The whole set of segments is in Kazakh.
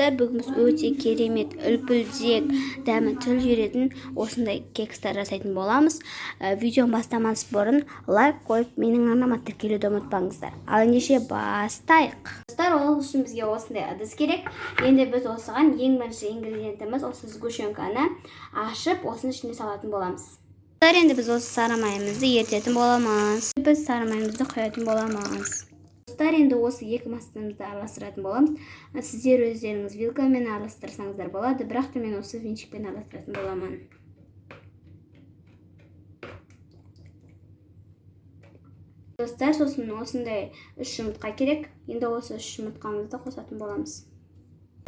Достар, бүгін біз өте керемет, үлпілдек, дәмі тіл үйіретін осындай кекстер жасайтын боламыз. Видеоны бастамас бұрын лайк қойып, менің арнама тіркелуді ұмытпаңыздар. Ал ендеше бастайық. Достар, ол үшін бізге осындай ыдыс керек. Енді біз осыған ең бірінші ингредиентіміз осы сгущенканы ашып, осының ішіне салатын боламыз. Достар, енді біз осы сары майымызды ерітетін боламыз. Біз сары майымызды құятын боламыз. Достар, енді осы екі массамызды араластыратын боламыз. Сіздер өздеріңіз вилкамен араластырсаңыздар болады, бірақ та мен осы венчикпен араластыратын боламын. Достар, сосын осындай 3 жұмыртқа керек. Енді осы 3 жұмыртқамызды қосатын боламыз.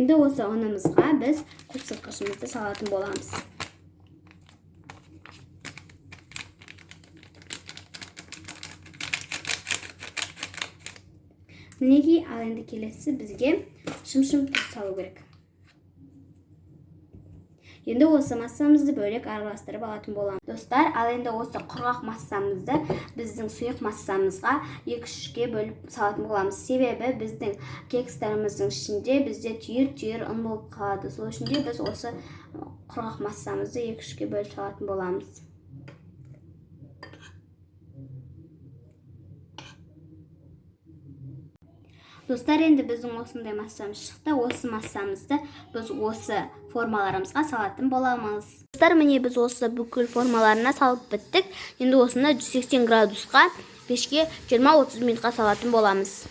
Енді осы ұнымызға біз қопсытқышымызды салатын боламыз. Мінекей, ал енді келесі бізге шым-шым тұз салу керек. Енді осы массамызды бөлек араластырып алатын боламыз. Достар, ал енді осы құрғақ массамызды біздің сұйық массамызға 2-3-ке бөліп салатын боламыз. Себебі біздің кекстарымыздың ішінде бізде түйір-түйір ұн болып қалады. Сол үшін де біз осы құрғақ массамызды 2-3-ке бөліп салатын боламыз. Достар, енді біздің осындай массамыз шықты. Осы массамызды біз осы формаларымызға салатын боламыз. Достар, міне біз осы бүкіл формаларына салып біттік. Енді осыны 180 градусқа пешке 20-30 минутқа салатын боламыз.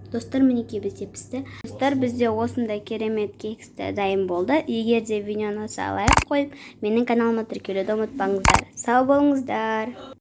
Достар, мінекей бізде пісті. Достар, бізде осындай керемет кексті дайын болды. Егер де видео ұнаса, лайк қойып, менің каналыма тіркелуді ұмытпаңыздар. Сау болыңыздар.